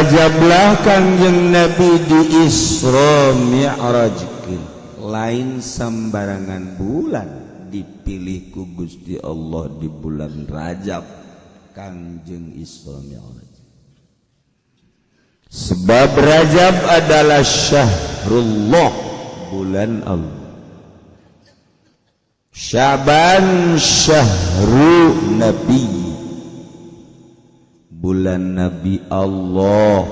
Rajablah Kangjeng Nabi di Isra Mi'rajkeun. Lain sembarangan bulan dipilih ku Gusti Allah di bulan Rajab Kangjeng Isra Mi'raj. Sebab Rajab adalah syahrullah, bulan Allah. Syaban syahru Nabi, bulan Nabi Allah.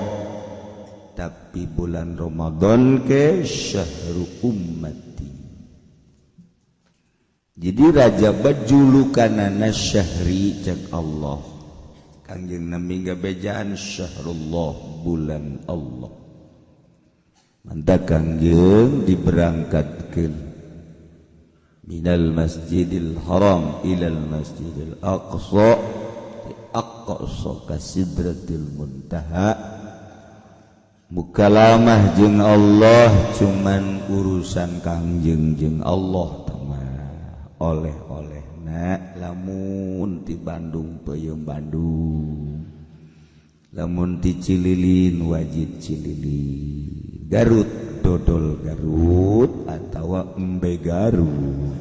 Tapi bulan Ramadan ke syahru ummati. Jadi Rajab julukanana syahri cek Allah. Kangjeng Nabi ngabejaan syahrullah, bulan Allah. Mantap Kangjeng diberangkatkeun minal Masjidil Haram ilal Masjidil Aqsa, Aqsa ka Sidratil Muntaha. Mukalamah jeung Allah cuman urusan Kangjeng jeung Allah mah oleh-olehna lamun ti Bandung peuyeum Bandung, lamun ti Cililin wajib Cililin, Garut dodol Garut atawa embe Garut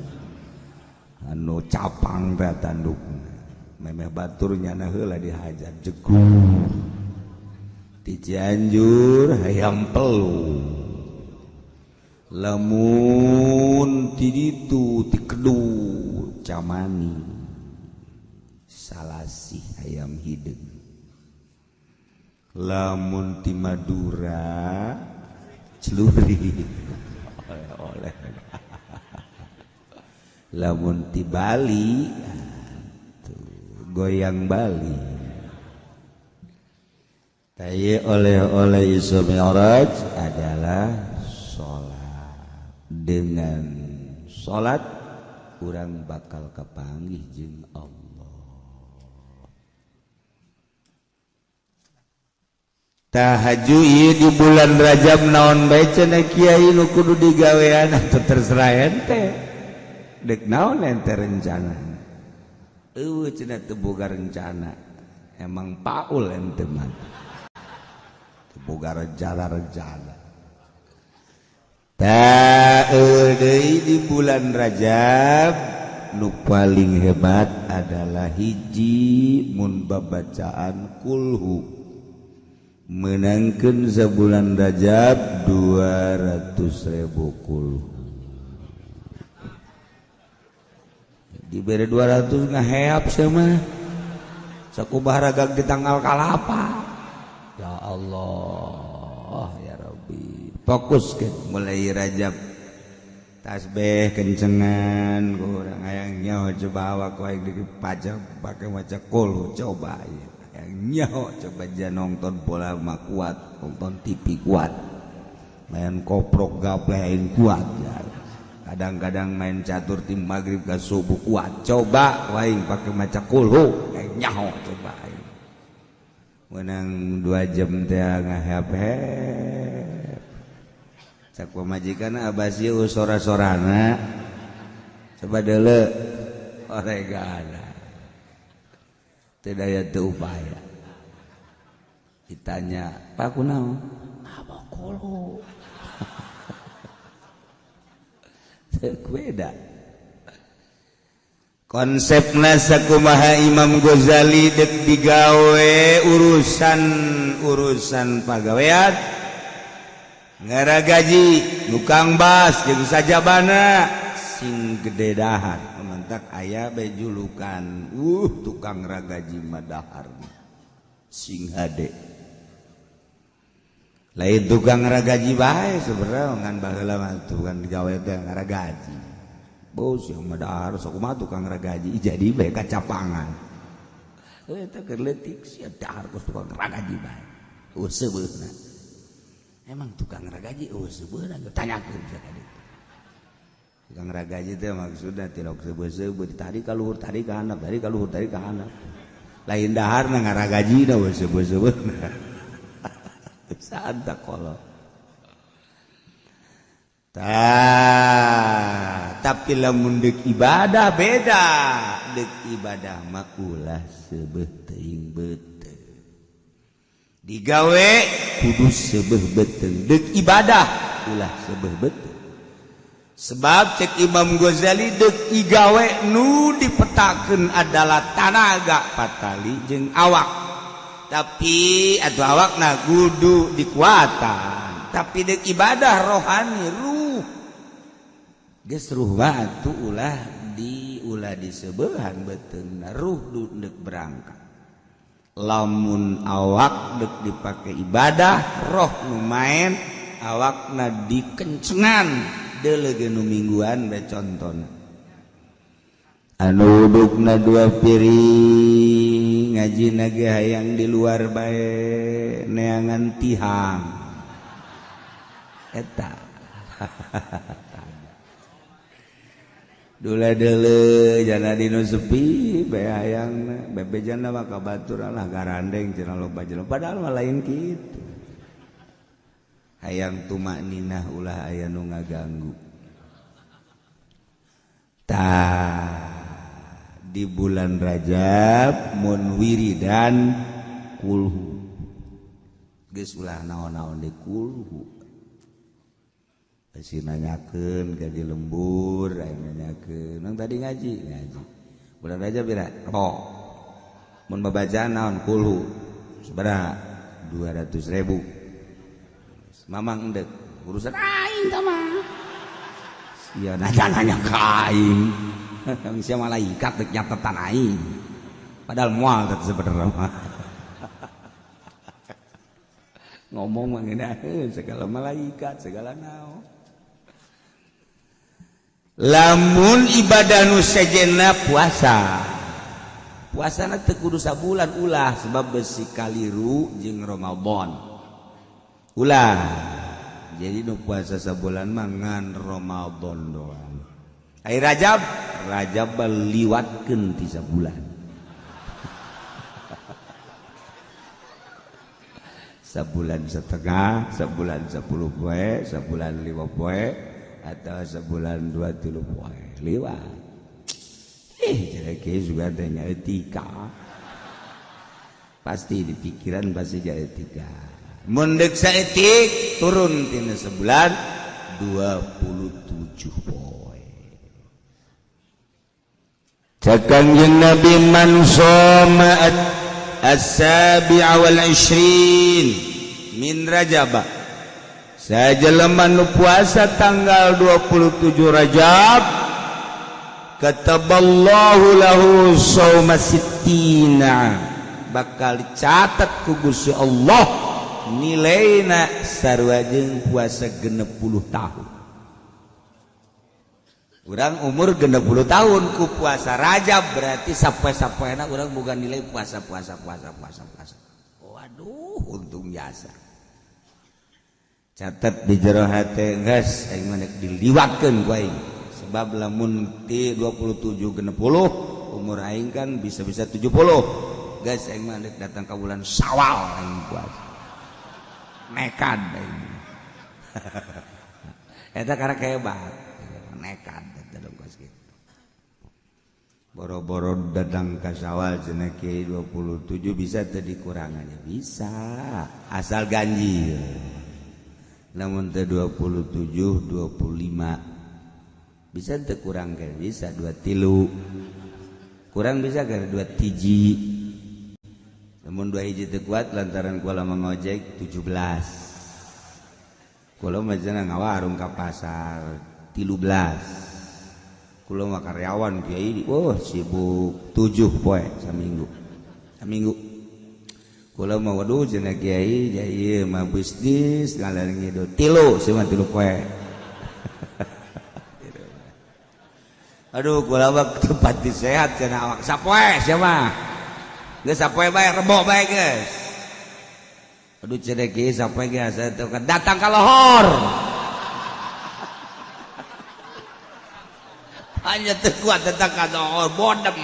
anu capang teh tandukna memeh batur nyana heula dihajar jegur. Ti Cianjur hayam pelu, lamun ti ditu ti Kedu camani salasih ayam hideung, lamun ti Madura celuri oleh-oleh, lamun ti Bali tuh, goyang Bali. Taye oleh-oleh Isra Mi'raj adalah sholat. Dengan sholat urang bakal kapanggih jeung Allah. Tahajud ieu di bulan Rajab naon bae cenah kiai nu kudu digawean atuh terserah ente. Dek naon ente rencana? Eueuh cenah teu boga rencana. Emang paul ente mah. Teu boga rencana-rencana. Tah deui di bulan Rajab nu paling hebat adalah hiji mun babacaan kulhu. Menangkeun sabulan Rajab 200.000 kulhu. Dibere 200 ngaheap sia mah. Sakubah ragag di tanggal kalapa. Ya Allah, ya Rabbi. Fokus ke mulai Rajab. Tasbih kencengan kurang hayang nyaho coba awak wae dipajak pakai maca kulhu coba ya. Hayang nyaho coba ja nonton bola mah kuat, nonton TV kuat. Main koprok gapleh aing kuat ya. Kadang-kadang main catur tim maghrib ke subuh kuat. Coba wae pakai maca kulhu hayang nyaho coba aing. Menang 2 jam teh ngahep-hep. Cak pamajikan abah sieu sora-sorana. Coba deuleu oregana. Teu daya teu upaya. Ditanya, "Pak kunaon?" "Abah kulhu." Teu beda. Konsepna sakumaha Imam Ghazali dek digawe urusan-urusan pagawean. Ngaragaji tukang bas jeung sajabana sing gede dahar. Mantak aya bae julukan tukang ragaji madahar sing hade. Lain tukang ragaji bae sebenarnya ngan baheula mah tukang digawe teh ngaragaji. Bos yang madahar sakumaha tukang ragaji jadi bae kacapangan. Eta keur leutik sia dahar kos tukang ragaji bae. Eueuh seubeurna. Emang tukang ragaji eueuh seubeurna tanyakeun sakali. Tukang ragaji teh maksudna tilok seubeut-seubeut tadi ka luhur tadi ka handap tadi ka luhur tadi ka handap. Lain daharna ngaragajina we seubeut-seubeutna. Saanta kolot. Tapi lamun deuk ibadah beda. Deuk ibadah mah ulah seubeuh teuing beuteung. Digawe kudu seubeuh beuteung, deuk ibadah ulah seubeuh beuteung. Sebab cek Imam Ghazali deuk igawe nu dipetakeun adalah tanaga patali jeung awak. Tapi atuh awakna kudu dikuatan. Tapi deuk ibadah rohani ruh. Geus ruh batu ulah di ulah disebeuhan beuteungna ruh deuk berangkat. Lamun awak dek dipakai ibadah roh nu main awakna dikencengan deuleuh nu mingguan bae contona anu udukna dua piring ngajina ge hayang di luar bae neangan tihang eta dula deuleuh jana dinu sepi bae hayangna bebejana mah ka batur lah garandeng cenah loba jelema padahal mah lain kitu hayang tumakninah ulah aya nu ngaganggu. Tah di bulan Rajab mun wiridan kulhu geus ulah naon-naon di kulhu si nanyakeun ka di lembur aya nanyakeun nang tadi ngaji ngaji bulan Rajab pira rebo mun babacaan naon kulhu sabaraha 200.000 mamang endek urusan aing tah mah sia nanya-nanya ka aing sia malaikat dek nyatetan aing padahal moal teh sebenarnya mah ngomong mah ngeunah segala malaikat segala naon. Lamun ibadah nu sejenna puasa puasana teu kudu sabulan ulah sebab besi kaliru jeung Ramadan ulah. Jadi nu puasa sabulan mah ngan Ramadan doang. Ai Rajab Rajab liwatkeun ti sabulan sabulan setengah, sabulan 10 poe, sabulan 5 poe atau sebulan 2-3 poe liwat. Jadi juga adanya etika pasti di pikiran pasti jadi etika. Mun deuk saeutik turun tina sebulan 27 poe. Cek Kangjeng Nabi man shoma as-sabi'a wal 20 min Rajab. Sajelema nu puasa tanggal 27 Rajab kataballahu lahu shauma sittina bakal dicatat ku Gusti Allah nilaina sarua jeung puasa 60 tahun. Urang umur 60 tahun ku puasa Rajab berarti sapoe-sapoena urang boga nilai puasa puasa puasa puasa puasa. Waduh untung jasa. Catat di jero hate geus aing mah diliwatkeun ku aing sebab lamun ti 27 60 umur aing kan bisa-bisa 70 geus aing mah datang ka bulan Syawal aing puasa nekad aing eta karek hebat nekad eta dong kos kitu boro-boro datang ka Syawal cenah kiai 27 bisa teu dikurangannya bisa asal ganjil. Namun teh 27 25 bisa teu kurang ke bisa 23 kurang bisa ke 2 tiji. Namun 2 hiji teu kuat lantaran kula mangojek 17 kula mah cenah ngawarung ka pasar 13 kula mah karyawan kiai oh sibuk 7 poe saminggu saminggu. Kula mah waduh cenah kiai ieu mah bisnis ngalar ngidul tilu sia tilu poe. Aduh kula mah tempat disehat cenah awak sapoe sia mah. Geus sapoe bae rebo bae geus. Aduh cenah kiai sapoe ge asa teu datang ka lohor. Hanya teu kuat datang ka lohor bodem.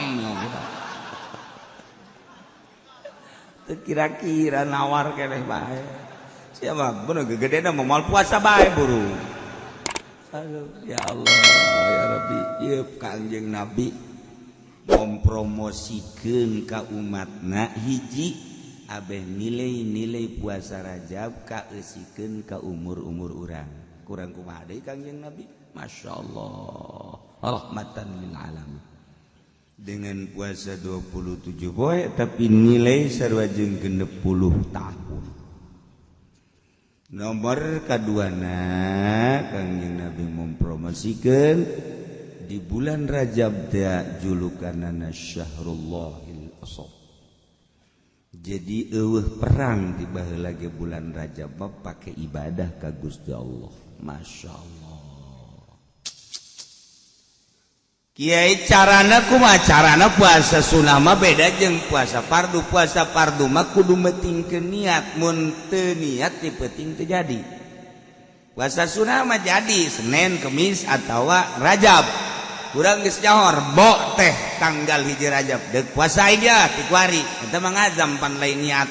Kira-kira nawar keneh bae. Siapa bener gegedena mah moal puasa bae buru. Aduh ya Allah ya Rabbi, ieu Kangjeng Nabi mempromosikeun ka umatna hiji Abeh nilai-nilai puasa Rajab kaeusikeun ka umur-umur urang. Kurang kumaha deui Kangjeng Nabi? Masya Allah, rahmatan lil alamin. Dengan puasa 27 poe tapi nilai sarua jeung 60 tahun. Nomor kaduana Kangjeng Nabi mempromosikeun di bulan Rajab teh julukanana Syahrullahil Asab. Jadi eueuh perang di baheula ge bulan Rajab mah pake ibadah ka Gusti Allah. Masya Allah. Kiai carana kumaha? Carana puasa sunah mah beda jeung puasa fardu. Puasa fardu mah kudu metingkeun niat, mun teu niat di peuting teu jadi. Puasa sunah mah jadi Senin, Kemis atawa Rajab. Kurang geus nyaho Rebo teh tanggal 1 Rajab. Deuk puasa aja ti kuari. Eta mah ngazam pan lain niat.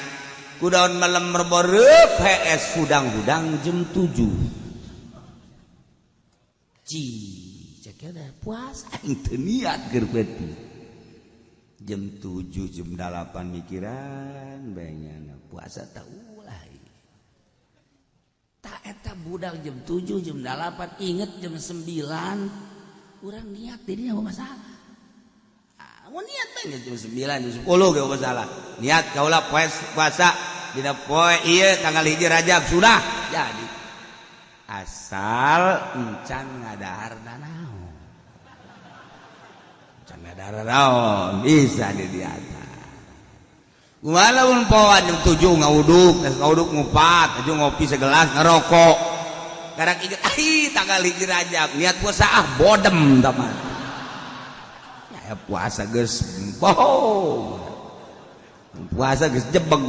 Kudaon malam Rebo reup hees hudang-hudang jam 7. Ci, cek ada puasa aing teu niat keur peuting. Jam 7 jam 8 mikiran bae nyana puasa tah ulah. Tak eta budak jam 7 jam 8 inget jam 9 kurang niat jadinya apa masalah. Mau niat mah jam 9 jam 10 ge masalah. Niat kaula puasa dina poe ieu tanggal 1 Rajab sudah jadi. Asal encan ngadahar nanaon. Encan ngadahar naon bisa di diata. Walaupun poan jam 7 ngawuduk, geus ngawuduk ngupat, aju ngopi segelas ngerokok. Karak inget, ai tanggal 1 Rajab, niat puasa ah bodem tah mah. Ya puasa geus bohong. Puasa geus jebeng.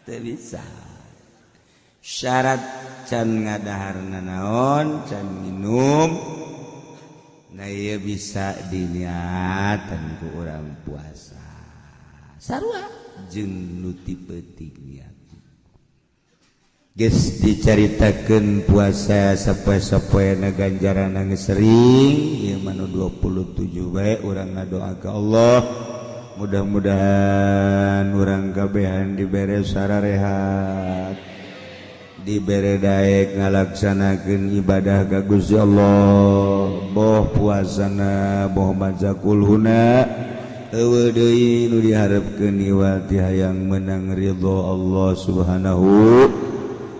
Teu bisa. Syarat can ngadahar nanaon, can minum. Nah ieu bisa diniatan ku urang puasa. Sarua jeung nu ti peuting niat. Geus dicaritakeun puasa sapoe-sapoena ganjaran geus sering ieu mah nu 27 bae urang ngadoa ka Allah mudah-mudahan urang kabehan dibere sararehat dibere daek ngalaksanakeun ibadah ka Gusti Allah boh puasana boh maca kulhuna eueuh deui nu diharepkeun iwati hayang menang ridho Allah Subhanahu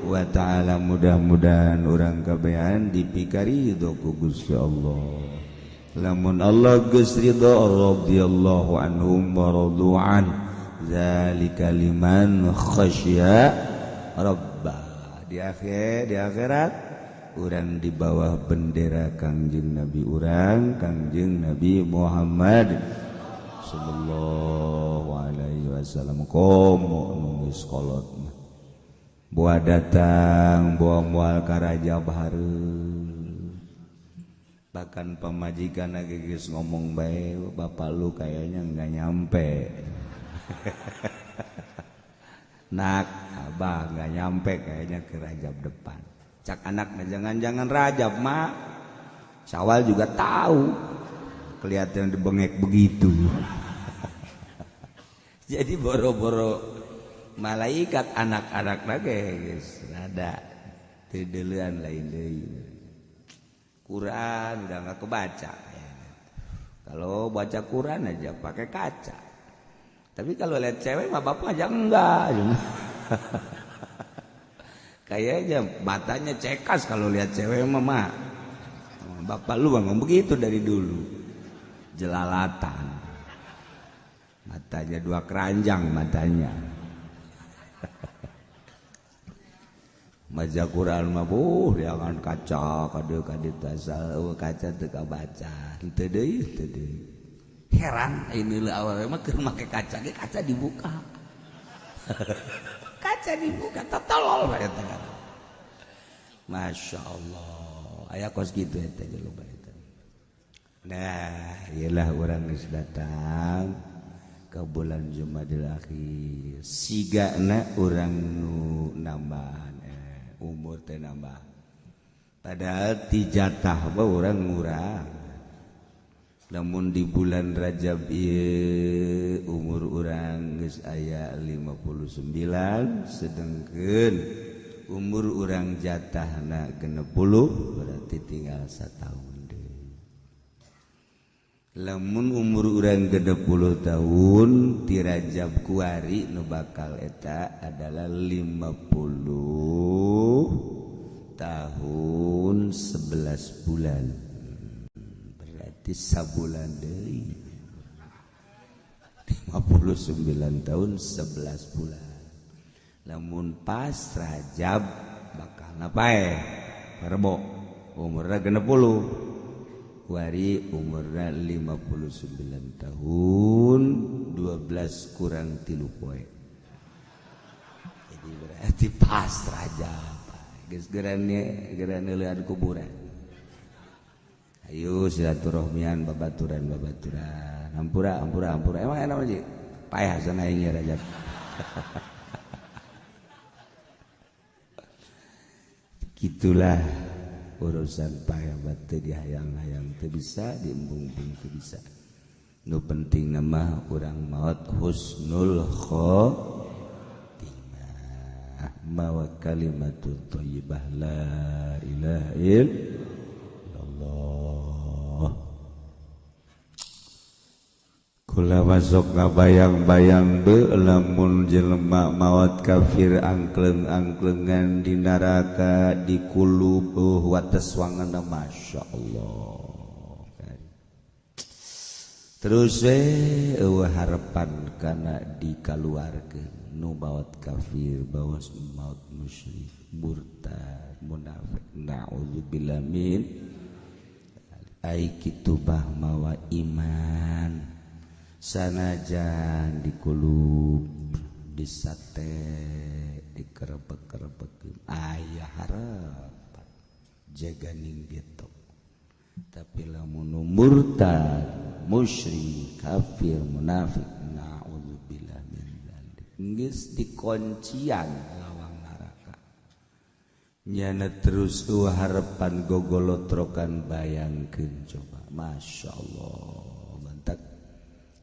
wa ta'ala. Mudah-mudahan urang kabehan dipikari ridho ku Gusti Allah. Lamun Allah geus ridho radhiyallahu anhum wa radu'an zalika liman khasya rabba. Di akhir di akhirat urang di bawah bendera Kangjeng Nabi urang Kangjeng Nabi Muhammad sallallahu alaihi wasallam. Komo nu geus kolot mah buah datang buah mual ka Raja bareung. Bahkan pamajikan lagi geus ngomong bae, bapak lu kayaknya nggak nyampe. Nak, abah nggak nyampe kayaknya ke Rajab depan. Cak anaknya jangan-jangan Rajab mak. Syawal juga tahu kelihatan dibengek begitu. Jadi boro-boro malaikat anak-anak lagi guys, ada tideuleun lain deui. Quran udah nggak kebaca. Kalau baca Quran aja pakai kaca. Tapi kalau lihat cewek mah bapak aja enggak. Kayaknya matanya cekas kalau lihat cewek mah mak. Bapak lu memang begitu dari dulu. Jelalatan. Matanya dua keranjang matanya. Maca Quran mah buh jangan kaca kade kade tasal kaca teu kabaca. Henteu deui teu deui. Heran ini leuh awewe mah keur make kaca ge kaca dibuka. Kaca dibuka tolol bae eta. Masya Allah. Aya kos kitu eta jelema eta. Nah, iyalah urang geus datang ke bulan Jumadil Akhir. Sigana urang nu nambahan umur teh nambah. Padahal ti jatah mah urang ngurang. Lamun di bulan Rajab ieu umur urang geus aya 59, sedengkeun umur urang jatahna 60, berarti tinggal satahun deui. Lamun umur urang 60 tahun ti Rajab kuari, nu bakal eta adalah 50 tahun 11 bulan, berarti sabulan deui, 59 tahun 11 bulan. Lamun pas Rajab bakal ngapain Rebo umurna 60, kuari umurna 59 tahun 12 kurang 3 poe, jadi berarti pas Rajab geus gerane gerane leuan kuburan. Ayo silaturahmian, babaturan babaturan, hampura hampura hampura. Emang enak aja payah sana ini Rajab. Gitulah urusan payah batu, dihayang-hayang teu bisa, diembung-embung teu bisa. Nu penting nama urang maot husnul khotimah, mawa kalimatut thayyibah la ilaha illallah. Kula masuk ngabayang-bayang be lamun jelema maot kafir angkleng-angklengan di neraka di kulub wates wangana, Masya Allah. Terus eueuh harapan kana dikaluarkeun nu maot kafir, bawas maot musyrik, murtad, munafik, naudzubillah min ai kitu bah mawa iman sanajan dikulub, disate, dikerebek-kerebekeun, aya harapan jaganing gitu. Tapi lamun murtad, musyrik, kafir, munafik, naudzubillah min dzalik, geus dikoncian lawang neraka. Nyana terus eueuh harapan gogolotrokan, bayangkeun coba, Masya Allah. Mantak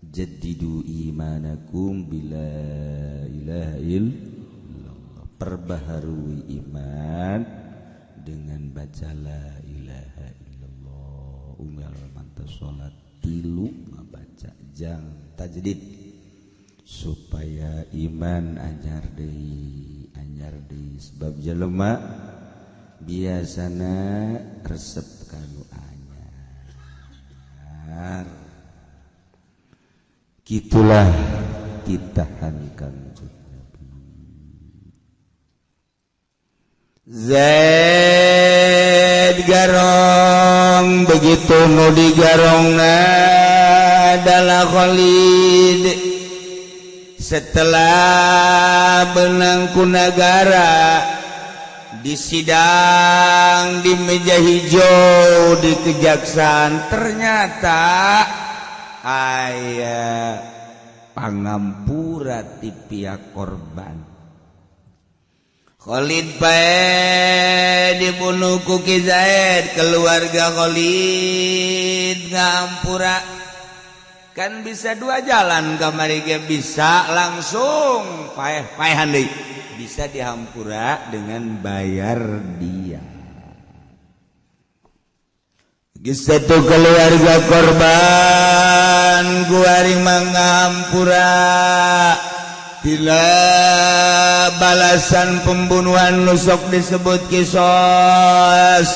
jaddidu imanakum bila ilaha illallah, perbaharui iman dengan baca la ilaha illallah. Unggal mantap salat tilu mabaca jang tajdid supaya iman anyar deui, anyar deui, sebab jelema biasana resep kanu anyar. Gitulah ditahankan Nabi. Zaid garong, begitu nu digarongna adalah Khalid. Setelah benang ku nagara disidang di meja hijau di kejaksaan, ternyata aya pangampura ti pihak korban. Khalid bae dibunuh ku Ki Zaid, keluarga Khalid ngampura. Kan bisa dua jalan kamari ge, bisa langsung paeh-paehan deui, bisa dihampura dengan bayar dia. Satu keluarga korban guari mengampura tidak balasan pembunuhan nusok disebut kisos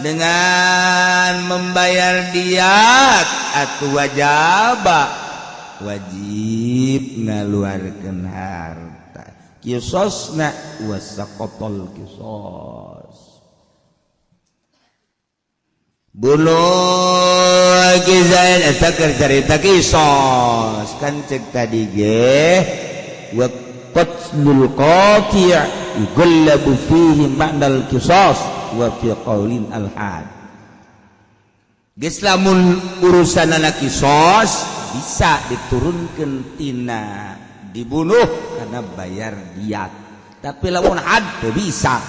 dengan membayar diat atau wajaba, wajib ngaluarkeun harta kisosna wasaqatol kisos. Bunuh Ki Zaid eta keur carita kisos kan cek tadi ge wa qatlul qati' yughallabu fihi ma'nal qisas wa fi qaulin al had. Geus lamun urusanana kisos bisa diturunkeun tina dibunuh karena bayar diat, tapi lamun had teu bisa.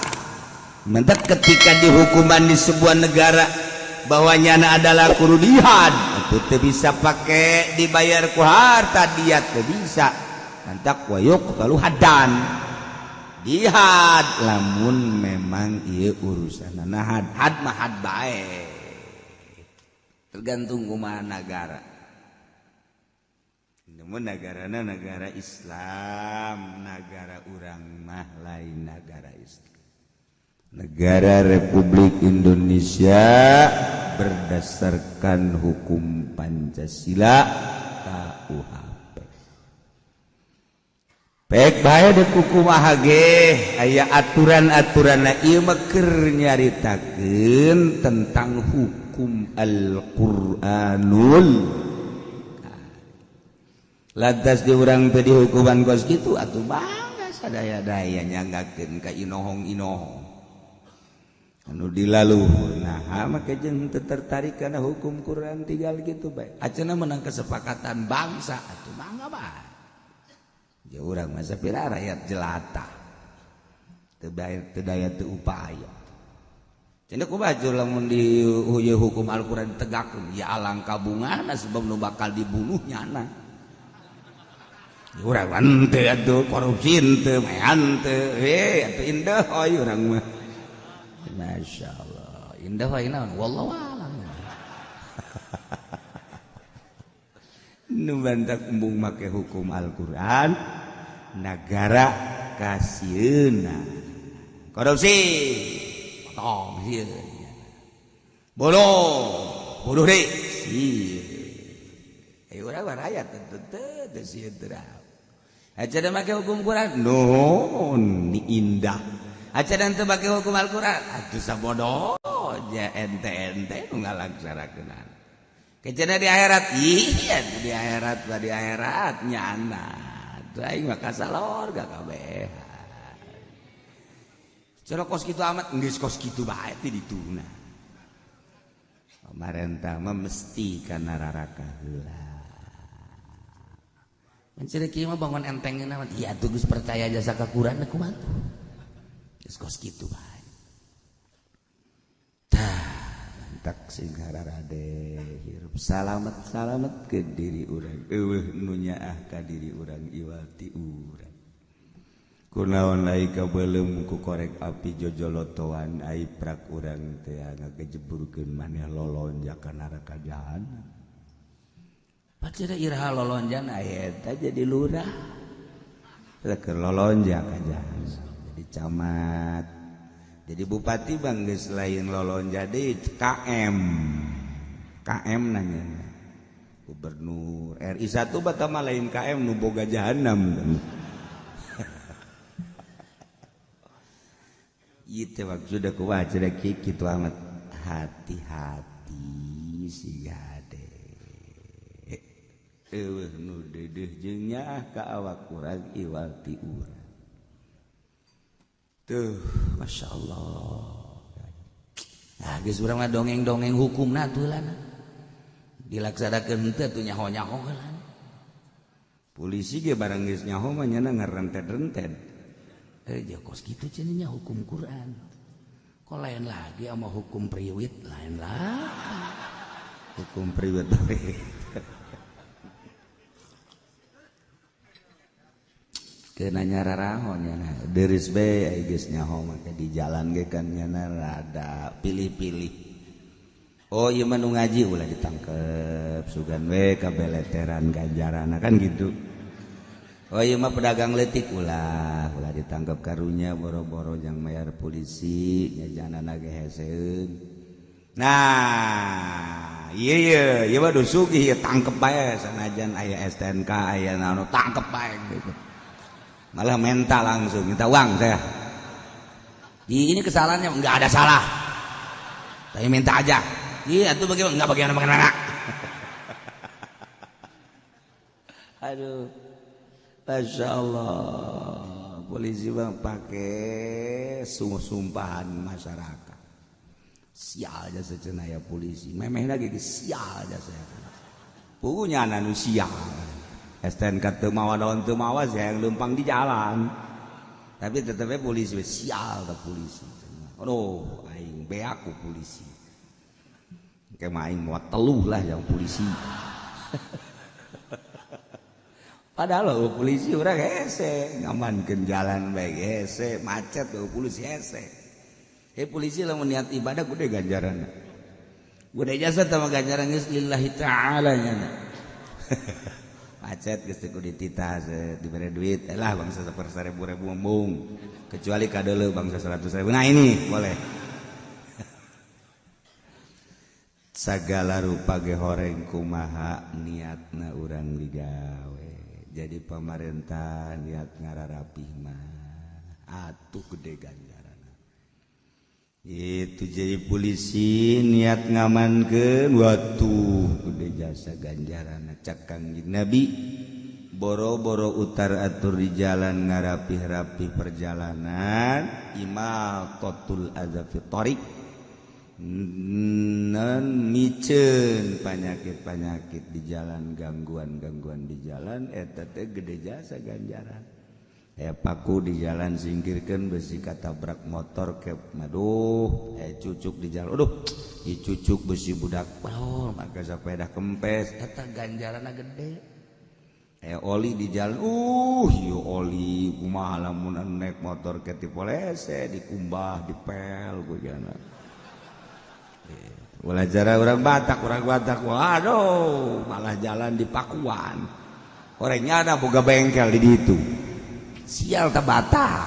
Mentak ketika dihukuman di sebuah negara bahwa nyana adalah kudu dihad, Atuh teu bisa pake dibayar ku harta diat teu bisa. Mantak wa yuqtalu haddan. Dihad lamun memang ieu urusanna had, had mah had bae. Tergantung kumaha nagara. Namun negarana negara Islam, negara urang mah lain negara Islam. Negara Republik Indonesia berdasarkan hukum Pancasila KUHP. Pek bae de kumaha ge aya aturan-aturanna ieu mah keur nyaritakeun tentang hukum Al-Qur'anul. Lantas di urang teh dihukuman kos kitu atuh bangga sadaya-daya nyanggakeun ka inohong-inohong. Anu dilaluhur nah make jeung teu tertarik kana hukum Quran tinggal kitu bae. Acenah menang kesepakatan bangsa atuh mangga bae. Ya urang mah sapira rakyat jelata. Teu bae teu daya teu upaya. Cenah kumaha lamun di hukum Al-Qur'an ditegakkeun ya alangkah bungana sebab nu bakal dibunuh nyana. Urang henteu atuh korupsi henteu mah henteu we atuh indah oi urang mah. Masya Allah indah wae naon wallahu a'lam. Nu bantak embung make hukum Al-Qur'an nagara kasieuna korupsi potong sieun bolo bunuh deui sieun ayo urang mah rakyat teu teu sieun teu aja make hukum Quran nuhun indah aja dan teu make hukum Al-Quran atuh sabodo ja ente-ente nu ngalaksanakeun kejana di akhirat iya di akhirat ba di akhirat nyana atuh aing mah kasalor kabeh cara kos kitu amat geus kos kitu bae teh dituna pamarentah mah mesti kana raraka heula. Mencari kieu mah bangun entengna mah iya atuh geus percaya jasa ka Quran kumaha tuh. Geus kos kitu bae. Tah, mantak sing hararade hirup salamet-salamet ke diri urang eueuh nu nyaah ka diri urang iwal ti urang. Kunaon lai kabeuleum ku korek api jojolotoan ai prak urang teh ngagejeburkeun maneh lolonjak ka neraka jahanam. Pacira iraha lolonjan aya eta jadi lurah. Keur lolonjak aja. Jadi camat. Jadi bupati bang geus lain lolonja deui KM. KM nanya. Gubernur RI 1 bata mah lain KM nu boga jahanam. Ieu teh maksudna kumaha cenah kitu amat hati-hati siga. Eueuh nu deudeuh jeung nyaah ka awak urang iwal ti urang. Tuh, Masya Allah. Nah, geus urang mah dongeng-dongeng hukumna atuh lana. Dilaksanakeun henteu atuh nyaho-nyaho heula. Polisi ge barang geus nyaho mah nyana ngarentet-rentet. Eh, kos kitu cenah nya hukum Quran. Kok lain lagi sama hukum priwit lain lah. Hukum priwit. Nanya rarahon nyana deris be ai geus nyaho make di jalan ge kan nyana rada pilih-pilih. Oh ieu mah nu ngaji ulah ditangkep sugan we kabeleteran ganjarana kan gitu. Oh ieu mah pedagang leutik ulah ulah ditangkep karunya boro-boro jang mayar polisi nyajanana ge heseun. Nah, ieu ieu ieu mah nu sugih ieu tangkep bae sanajan aya STNK aya naon tangkep bae gitu. Malah minta langsung, minta uang saya. Di ini kesalahannya nggak ada salah, tapi minta aja. Iya itu bagaimana? Nggak bagaimana bagaimana. Aduh, masya Allah, polisi bang pakai sumpahan masyarakat. Sial aja secenaya polisi, memeh lagi sial aja saya. Punya anu sial. STNK teu mawa daun teu mawa saya yang lempang di jalan. Tapi tetepnya polisi sial ke polisi. Aduh, aing beak ku polisi. Kayak main mau teluh lah yang polisi. Padahal lo polisi urang hese, ngamankeun jalan bae hese, macet lo polisi hese. Polisi lamun niat ibadah gede ganjaran. Gede jasa sama ganjaran geus lillahi ta'ala nya. Macet geus teu kudu dititah dibere duit lah bangsa saperseribu-ribu embung. Kecuali kadeuleu bangsa 100.000. Nah ini boleh. Sagala rupa ge horeng kumaha niatna urang digawe. Jadi pamarentah niat ngararapih mah atuh gede ganjaran. Itu jadi polisi niat ngamankeun watuh gede jasa ganjaran. Cak Kangjeng Nabi boro-boro utar atur di jalan ngarapih-rapih perjalanan imaqatul adza fi thariq non miceun panyakit-panyakit di jalan, gangguan-gangguan di jalan eta teh gede jasa ganjaran. Paku di jalan singkirkeun besi katabrak motor ke maduh, cucuk di jalan aduh dicucuk besi budak oh maka sepeda kempes eta ganjaranna gede. Oli di jalan ieu oli kumaha lamun naik motor ke tipolese dikumbah dipel ku jana. Ulah jara orang Batak waduh malah jalan di Pakuan orangnya ada boga bengkel di ditu sial ta Batak.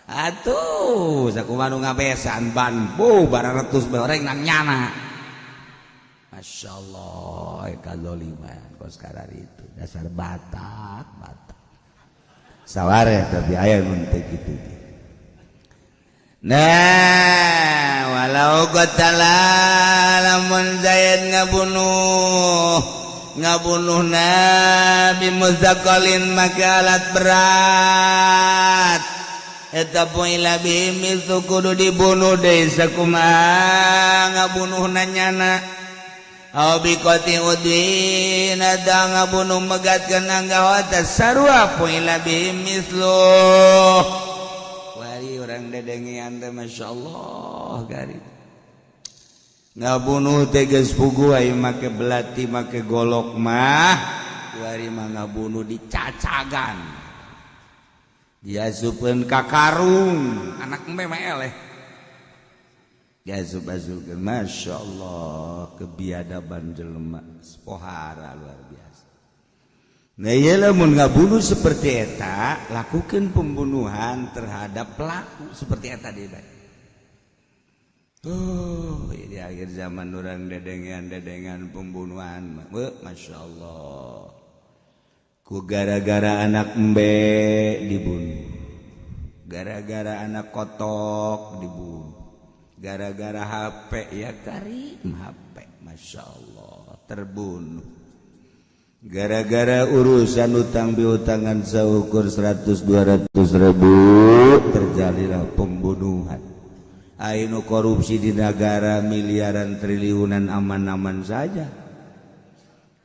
Atuh sakumaha nu ngabesan ban bu bararetus bae oreng nang nyana. Masya Allah kadzaliman kos kararitu dasar Batak Batak saware tapi aya mun teu kitu. Nah, walau qatala lamun Zaid ngabunuh Nabi muzakalin maka alat berat eta poila bimi kudu dibunuh deui sakumaha ngabunuhna nyana aw biqati udin ada ngabunuh megatkeun anggawata sarua poila bimi mislu. Orang dedengean teh Masya Allah gari ngabunuh teh geus puguh aya make belati make golok mah kuari mah ngabunuh dicacagan diasupkeun ka karung anak embe mah eleh diasup-asupkeun Masya Allah kebiadaban jelema pohara luar biasa. Nah ieu lamun ngabunuh seperti eta lakukan pembunuhan terhadap pelaku seperti eta deui bae. Di akhir zaman orang dedengan-dedengan pembunuhan Masya Allah ku gara-gara anak embe dibunuh, gara-gara anak kotok dibunuh, gara-gara HP ya karim HP Masya Allah terbunuh, gara-gara urusan utang piutangan seukur 100-200 ribu terjadilah pembunuhan. Ainu korupsi di negara miliaran triliunan aman-aman saja.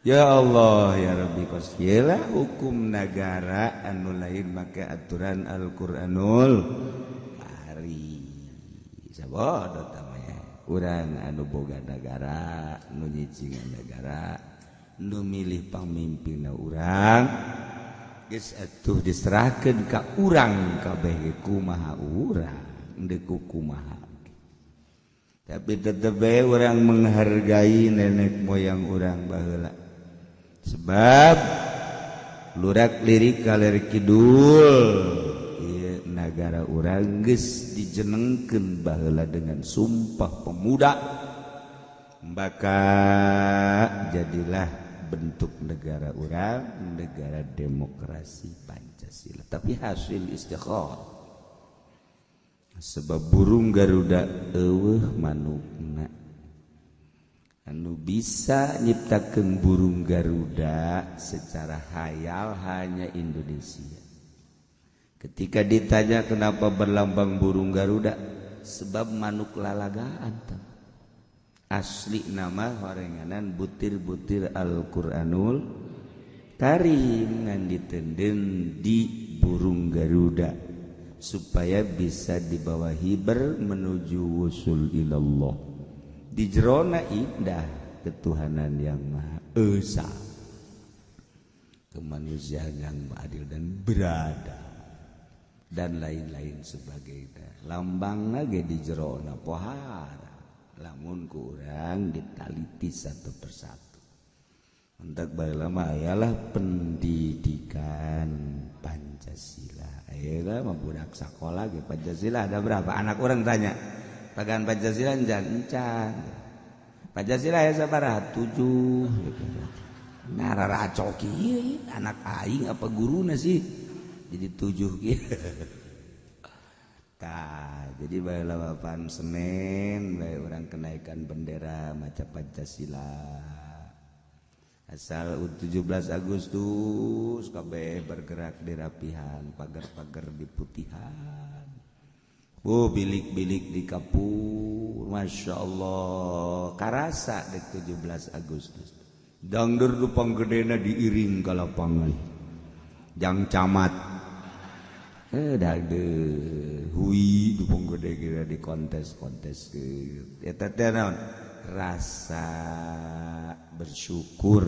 Ya Allah ya Rabbi kosyelah hukum negara anu lain make aturan Al-Qur'anul Karim. Sabodo tamanya urang anu boga negara nu nyicingan negara nu milih pamimpinna urang geus atuh diserahkeun ka urang kabeh kumaha urang deuk kumaha. Tapi tetep bae urang menghargai nenek moyang urang baheula sebab lurak lirik kaler kidul ieu nagara urang geus dijenengkeun baheula dengan sumpah pemuda maka jadilah bentuk negara urang negara demokrasi Pancasila tapi hasil istikharah sebab burung Garuda eueuh manukna anu bisa nyiptakeun burung Garuda secara hayal hanya Indonesia. Ketika ditanya kenapa berlambang burung Garuda, sebab manuk lalagaan asli nama horenganan butir-butir Al-Qur'anul Karim ngan ditenden di burung Garuda. Supaya bisa dibawa hiber menuju wusul ilallah. Di jerona indah ketuhanan yang Maha Esa, kemanusiaan yang adil dan berada, dan lain-lain sebagainya. Lambang lagi di jerona pohara, lamun kurang ditaliti satu persatu. Untuk lama ayalah pendidikan Pancasila. Ayolah budak sekolah ge Pancasila ada berapa? Anak orang tanya, "Pagan Pancasila encan encan." Pancasila ya sabaraha? 7 gitu. Nah, raracok ieu anak aing apa guruna sih? Jadi 7 kieu. Tah, jadi baheula pan Senin bae urang kenaikan bendera maca Pancasila. Asal 17 Agustus kabeh bergerak di rapihan, pagar-pagar di putihan. Oh, bilik-bilik di kapur, Masya Allah, karasa di 17 Agustus. Dangdur dupang gedena diiring ke lapangan. Jang camat. Dangdur hui dupang gede kira di kontes-kontes eta teh naon? Rasa bersyukur,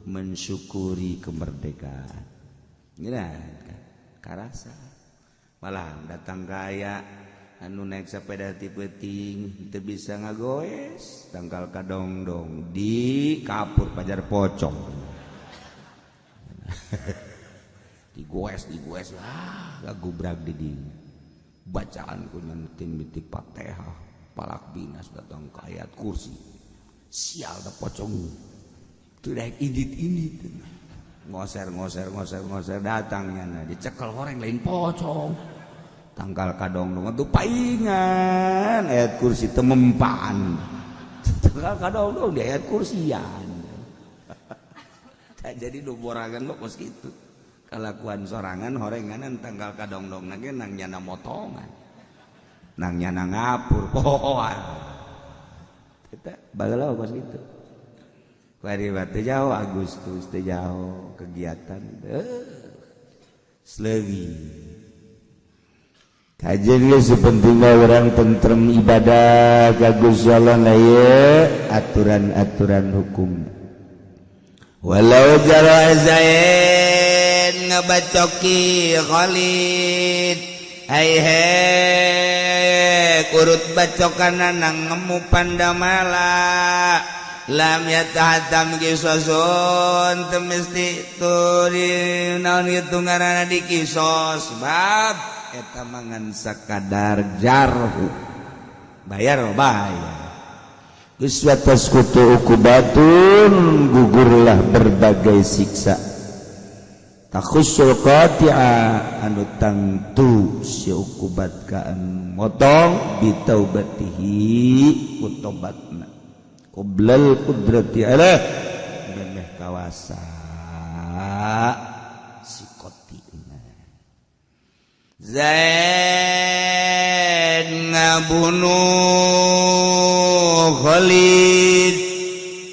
mensyukuri kemerdekaan. Nah, karasa. Malah datang kaya anu naik sepeda ti peuting teu bisa ngagoes, tangkal kadongdong di kapur pajar pocong. Digoes digoes ah gabrak di dieu. Bacaan ku nyentin biti Fatihah, Falaq Binas datang ke ayat kursi. Sial da pocong. Teu daek indit-indit. Ngoser ngoser ngoser ngoser datangnya nah dicekel horeng lain pocong. Tangkal kadongdong tuh paingan ayat kursi temempan. Tangkal kadongdong di ayat kursian. Jadi do borangan mah kos kitu. Kalakuan sorangan horenganan tangkal kadongdong ge nang nyana motongan. Nang nyana ngapur pohoan. Eta baheula kos kitu. Kuari teu jauh Agustus teu jauh kegiatan slewi. Kajian geus sepentingna urang tentrem ibadah ka Gusti Allah na ieu aturan-aturan hukum. Walau jara Zaid ngabacoki Khalid, hai he kurut bacokana nang ngemu pandamala. Lam yatahatam kisosun teu mesti turi naon kitu ngaranna dikisos bab eta mangan sakadar jarhu bayar bayar geus watas kutu ukubatun gugurlah berbagai siksa takhussul qati'a anu tangtu si ukubat ka anu motong bitaubatihi ku tobatna qoblal qudrati alaih memeh kawasa si qoti'na. Zaid ngabunuh Khalid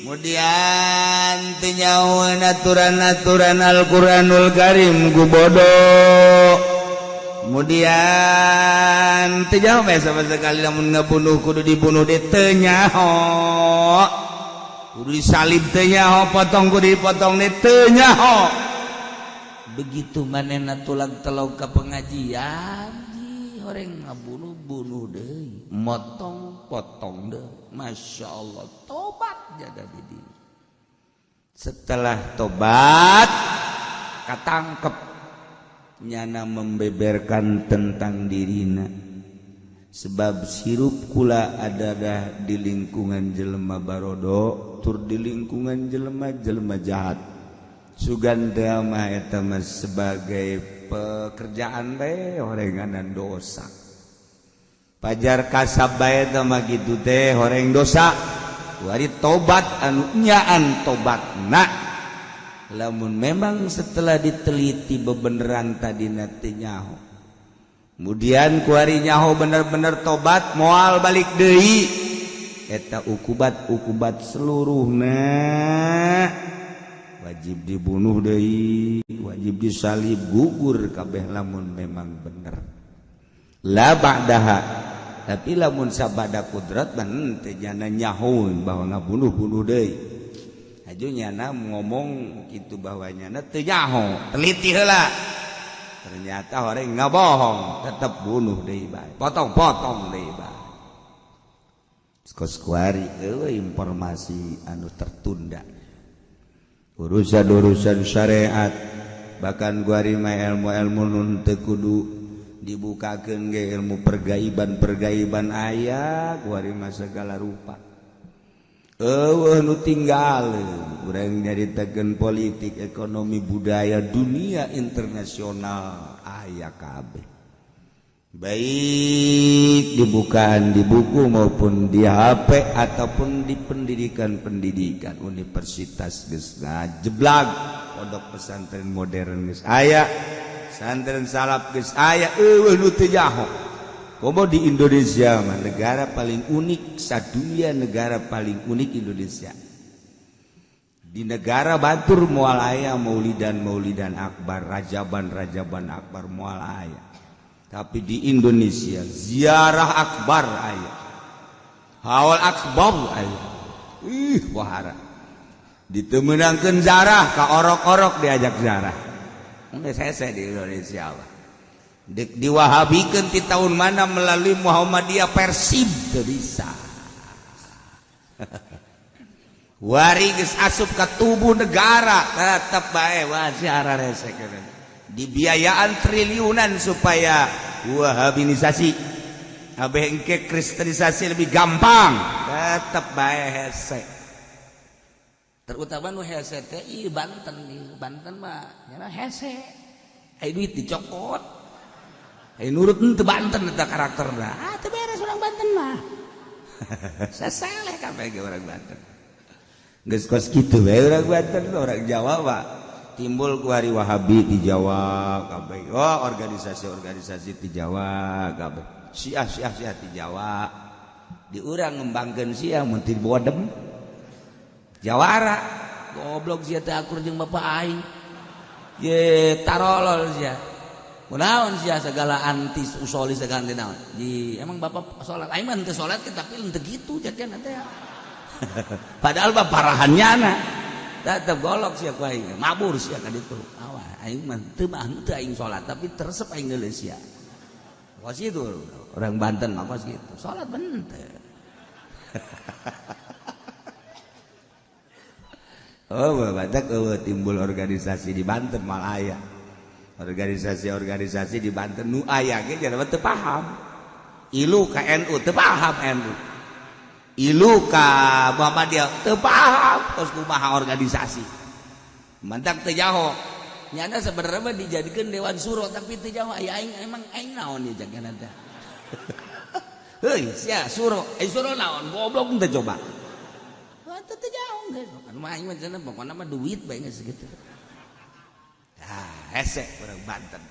kemudian teu nyahoeun aturan-aturan Al-Qur'anul Karim ku bodoh. Kemudian teu nyaho bae sama sekali lamun ngabunuh kudu dibunuh deui teu nyaho. Kudu disalib teu nyaho, potong kudu dipotong deui teu nyaho. Begitu manehna tulang telog ka pengajian, ji horeng ngabunuh bunuh deui, motong potong deui. Masya Allah, tobat jaga di dieu. Setelah tobat katangkep nyana membeberkan tentang dirina. Sebab sirup kula adalah di lingkungan jelema barodo tur di lingkungan jelema-jelema jahat. Suganda mah eta mah sebagai pekerjaan bae horenganan dosa. Pajar kasab bae eta mah kitu teh horeng dosa. Wari tobat anu nyaan tobatna. Lamun memang setelah diteliti bebeneran tadina teu nyaho. Kemudian kuari nyaho bener-bener tobat moal balik deui. Eta ukubat-ukubat seluruhna wajib dibunuh deui, wajib disalib, gugur kabeh lamun memang bener. La ba'daha, tapi lamun sabada kudrat mah teu nyana nyaho bahwa ngabunuh-bunuh deui. Aju nyana ngomong kitu bahwa nyana teu nyaho, teliti heula. Ternyata orang ngabohong, tetep bunuh deui bae. Potong-potong deui bae. Kos kuari eueuh informasi anu tertunda. Urusan-urusan syariat bahkan kuari mah ilmu-ilmu nu teu kudu dibukakeun ge ilmu pergaiban-pergaiban aya kuari mah segala rupa. Eueuh nu tinggal urang nyaritakeun politik, ekonomi, budaya dunia internasional aya kabeh. Baik dibukaan di buku maupun di HP ataupun di pendidikan-pendidikan universitas geus ngajeblag, pondok pesantren modern geus aya, pesantren salaf geus aya, eueuh nu teu nyaho. Komo di Indonesia mah negara paling unik sadunia, negara paling unik Indonesia. Di negara batur moal aya maulidan-maulidan akbar, rajaban-rajaban akbar moal aya. Tapi di Indonesia ziarah akbar aya, haul akbar aya. Ih wahara. Ditemenangkeun zarah ka orok-orok diajak zarah. Geus hese di Indonesia mah. Dek diwahabikeun ti tahun mana melalui Muhammadiyah Persib teu bisa. Wari geus asup ka tubuh negara tetep bae wah ziarah rese dibiayaan triliunan supaya wahabinisasi abeh engke kristenisasi lebih gampang tetep bae hese. Terutama nu hese teh ieu Banten, ieu Banten mah nya hese. Ai duit dicokot. Ai nurut henteu Banten eta karakterna. Ah teu beres urang Banten mah. Sasaleh kabeh ge urang Banten. Geus kos kitu bae urang Banten, urang Jawa mah. Timbul ku hari Wahabi di Jawa kabeh. Oh organisasi-organisasi di Jawa kabeh. Syiah Syiah Syiah di Jawa. Di urang ngembangkeun Syiah mun teu bodem. Jawara goblok sia teh akur jeung bapak aing. Ye tarolol sia. Kunaon sia segala anti usoli segala anti naon. Ji emang bapak salat aing mah henteu salat tapi henteu kitu jadian teh. Padahal mah parahannya na. Tetep golok sia ku aing, mabur sia ka ditu. Awah aing mah teu mah henteu aing salat tapi teresep aing ngeuleuh sia. Kos itu orang Banten mah kos kitu. Salat henteu. Oh, badak timbul organisasi di Banten malah aya. Organisasi-organisasi di Banten nu aya ge jelema teu paham. Ilu ka NU teu paham NU. Ilu ka Muhammadiyah teu paham kos kumaha organisasi. Mantak teu jaho. Nyana sebenarnya mah dijadikeun dewan suro tapi teu jaho aya aing emang aing naon ieu jagana teh. Heuy sia suro, ai suro naon goblok teu coba. Teu jauh geus anu mah aing mah cenah pokona mah duit bae geus kitu. Tah hese urang Banten.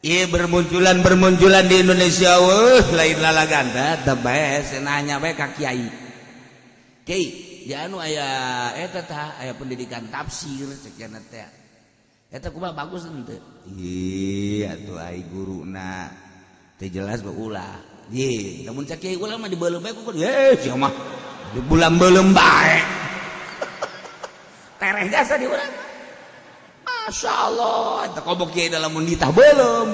Ieu bermunculan di Indonesia weuh lain lalagan teh bae hese nanya bae ka kiai. Kiai, di anu aya eta tah aya pendidikan tafsir cek cenah teh. Eta kumaha bagus henteu? Ih atuh ai guruna teu jelas mah ulah. Ye, lamun cek kiai ulah mah dibeuleum bae ku ye sia mah. Di bulan belum baik tereh jasa di urang Masya Allah eta kobok kiai dalam munditah belum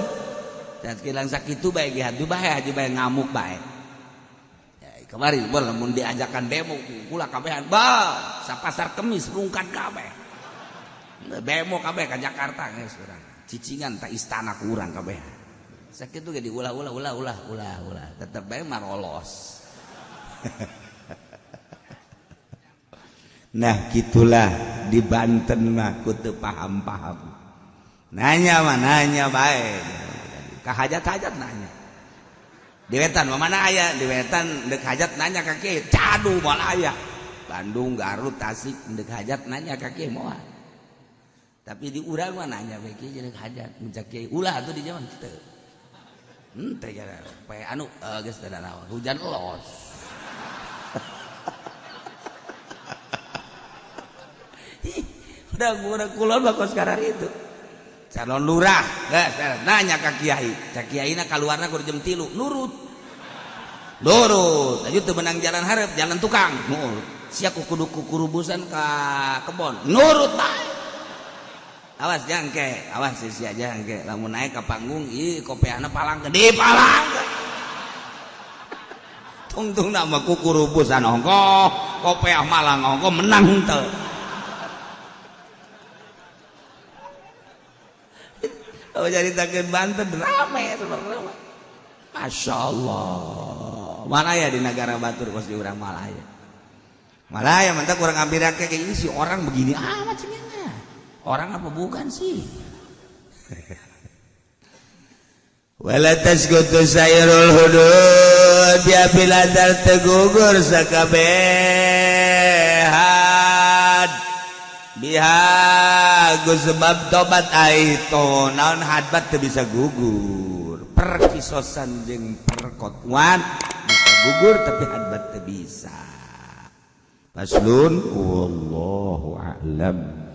dan sekilang sakitu bae ge hantu bae haji bae ngamuk bae ya, kemarin bol lamun diajakan demo kula kabehan ba sapasar kemis rungkat kabeh demo kabeh ka Jakarta geus urang cicingan ta istana ku urang kabeh sakitu ge diulah-ulah ulah ulah ulah ulah tetep bae marolos. Nah gitulah di Banten mah ku teu paham-paham. Nanya mah nanya bae. Ka hajat-hajat nanya. Di wetan mah mana aya? Di wetan deuk hajat nanya ka kieu, cadu moal aya. Bandung, Garut, Tasik deuk hajat nanya ka kieu moal. Tapi di urang mah nanya bae kieu deuk hajat, mun cak kieu ulah atuh di zaman teu. Henteu poe anu geus teu naon, hujan los. Udah kurang kulon mah kos karar itu. Calon lurah geus nanya ka kiai, cak kiaina kaluarna kudu jam 3, nurut. Nurut, aju teu menang jalan hareup, jalan tukang. Nurut. Sia kudu kukurubusan ka kebon. Nurut bae. Awas jangke, awas sia jangke. Lamun naik ka panggung, ih kopeahna palang gede palang. Tungtung nama kukurubusan ongkoh, kopeah malang ongkoh menang teu. Oh jadi takeun Banten rame sebenarnya. Masya Allah. Malaya di negara batur kos di urang Malaya. Malaya mantap kurang ambil kayak ini si orang begini amat sih. Orang apa bukan sih? Wala tasqutu sayrul hudud ya biladar tegugur sakabehan biha ku sebab tobat aito naon hadbat teu bisa gugur, perkisosan jeung perkotuan bisa gugur tapi hadbat teu bisa. Faslun wallahu a'lam.